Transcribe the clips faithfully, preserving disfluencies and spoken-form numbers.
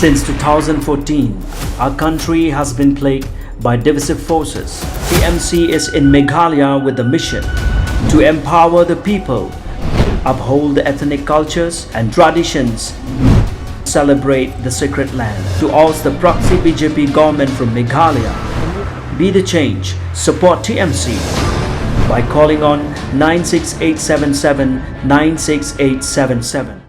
Since two thousand fourteen, our country has been plagued by divisive forces. T M C is in Meghalaya with the mission to empower the people, uphold the ethnic cultures and traditions, celebrate the sacred land. To oust the proxy B J P government from Meghalaya, be the change, support T M C by calling on nine six eight seven seven nine six eight seven seven.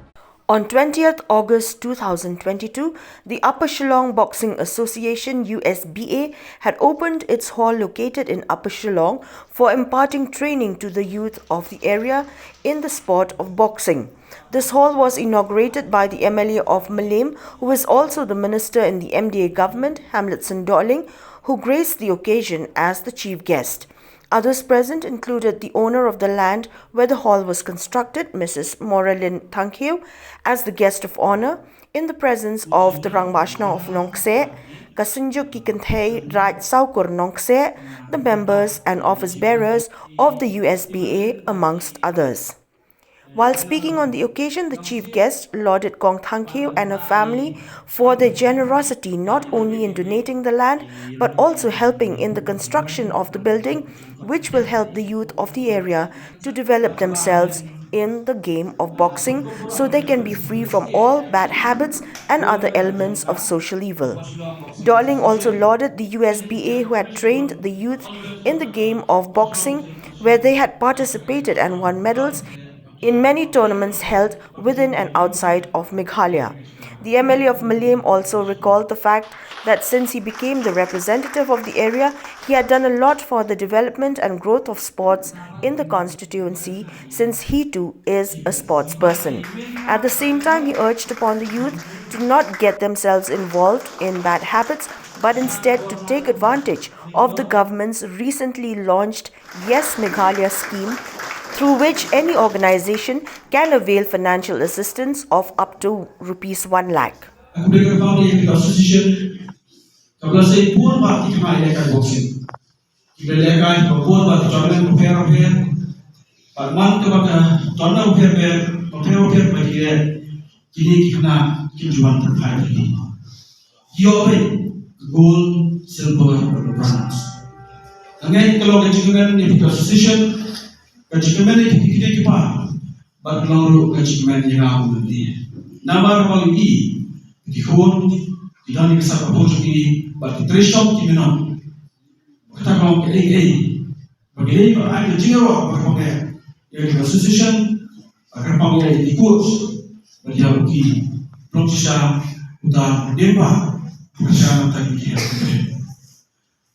On twentieth August two thousand twenty-two, the Upper Shillong Boxing Association, U S B A, had opened its hall located in Upper Shillong for imparting training to the youth of the area in the sport of boxing. This hall was inaugurated by the M L A of Mylliem, who is also the minister in the M D A government, Hamletson Dohling, who graced the occasion as the chief guest. Others present included the owner of the land where the hall was constructed, Missus Moralyn Thangkhiew, as the guest of honor, in the presence of the Rangbah Shnong of Nongkseh, ka Synjuk ki Kynthei Raid Sawkur Nongkseh, the members and office bearers of the U S B A, amongst others. While speaking on the occasion, the chief guest lauded Kong Thangkhiew and her family for their generosity, not only in donating the land, but also helping in the construction of the building, which will help the youth of the area to develop themselves in the game of boxing so they can be free from all bad habits and other elements of social evil. Dohling also lauded the U S B A, who had trained the youth in the game of boxing, where they had participated and won medals in many tournaments held within and outside of Meghalaya. The M L A of Mylliem also recalled the fact that since he became the representative of the area, he had done a lot for the development and growth of sports in the constituency, since he too is a sports person. At the same time, he urged upon the youth to not get themselves involved in bad habits, but instead to take advantage of the government's recently launched Yes Meghalaya scheme, through which any organization can avail financial assistance of up to rupees one lakh. Aku beri kembang di Association, ka ba la sei bun bha ki khynnah ïalehkai boxing. Ki ba ïalehkai bun bha ki tournament bapher bapher. Bad man ka ba ka tournament bapher bapher, bapher bapher ba ki leh, kine ki khynnah kim ju wan pyrthai ïa ki. Ki ïoh beit gold, silver bad bronze. Nga ngeit ka long ka jingkyrmen ïa phi ka association, ka jingkyrmen ïa phi ki kpa, bad ka long ruh ka jingkyrmen ïa nga u lynti. Namar ba ngi, ki khun ki don ïa ka sap ka phew jong ki, bad ki trei shong ki minot. Kata ka long kaei kaei ba ki dei ban ai ka jingïaroh ba kyrpang ïa ka association, ba kyrpang ïa ki coach, ba ïa ki prong shisha uta dieng ba shisha nangta ki ki.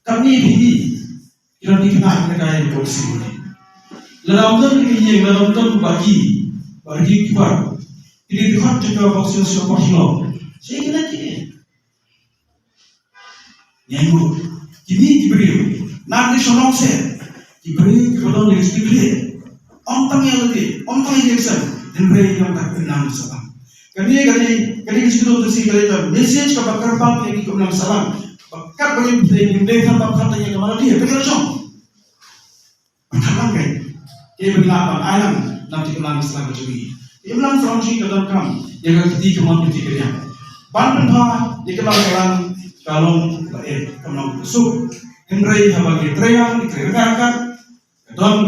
Kane phi ki don ki khynnah ki kai boxing. Lada ym don ki ïing, lada ym don ba ki, ba ki ki ba ki dei ki khot jong ka boxing sha pyrshah. Sha ki na ki. Ngi ïohi kine ki briew na ki shnong se, ki briew kiba don ïa ki briew. Ym tang ïa lade, ym tang ïa ki seng, hynrei ïa ka imlang sahlang. Kane, kane, kane ka jingkyrkhu ka dei ka message kaba kyrpang ïa ki imlang sahlang. Ba kat ba ngim pynthei, ngim dei tang ba kat ïa ka maladi, ba ka jong. Ba khamtam ka, ka ban lah ban ai lang na ka imlang sahlang ka jong ngi. Ka imlang sahlang jong ngi ka donkam ïa ka kti kamon ka kti kadiang. Ban pynbha ïa ka imlang sahlang ka long ba eh, ka long ka suk. Hynrei haba ngi trei lang, ngi trei ryngkat ryngkat, ka don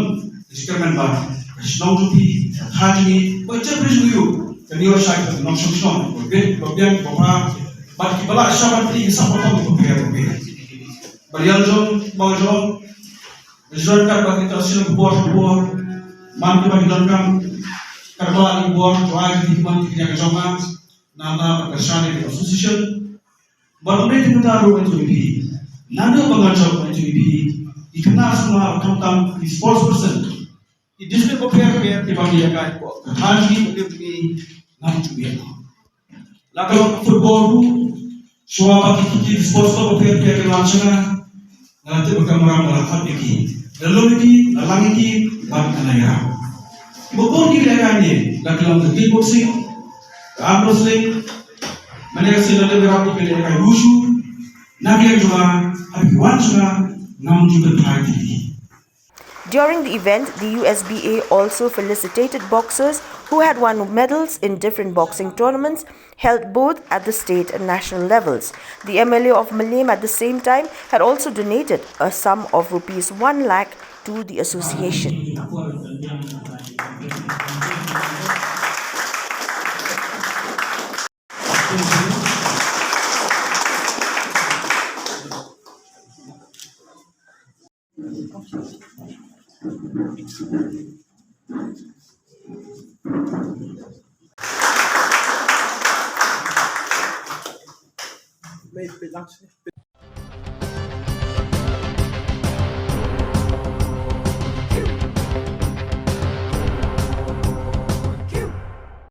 ka jingkyrmen ba ka shnong jong phi, ka thaiñ jong ngi, ba ka jaitbynriew jong ngi ruh kan ïoh shai ka nongshong shnong, ba biang, ba biang, ba bha, bad kiba lah sha ban pynïaid ka sap ka pop ka pher ka pher. Ba ïa jong, ba jong, Ka jingdonkam ba kita sien ka bor ka bor. Man ka ba ki donkam. Ka ba ki bor, to ai ki man ki ka jong nga. Nangta ba ka shane ka association. Ba ong dei ki mata ruh ka jong phi. Naduh ba nga jop ka jong phi. Ki khynnah sngewbha khamtam ki sports person. Ki discipline bapher bapher kiba ki ïa ka. Ka than ki ba ki ngam ju ïa. La ka long football ruh, shuwa ba ki, ki, ki sports club bapher bapher ki la shna, nga tip ba ka Mawram ka la khot ïa ki. La lum ïa ki, la lang ïa ki, bad ka la ïa. Kiba bun ki lehkai ne, la ka long ka kickboxing, ka arm wrestling, mane ka sien la lehkai ki lehkai wushu, na ki lehkai jong nga, ha ki wan jong nga, ngam ju pynthai ïa ki. During the event, the U S B A also felicitated boxers who had won medals in different boxing tournaments held both at the state and national levels. The M L A of Mylliem at the same time had also donated a sum of rupees one lakh to the association.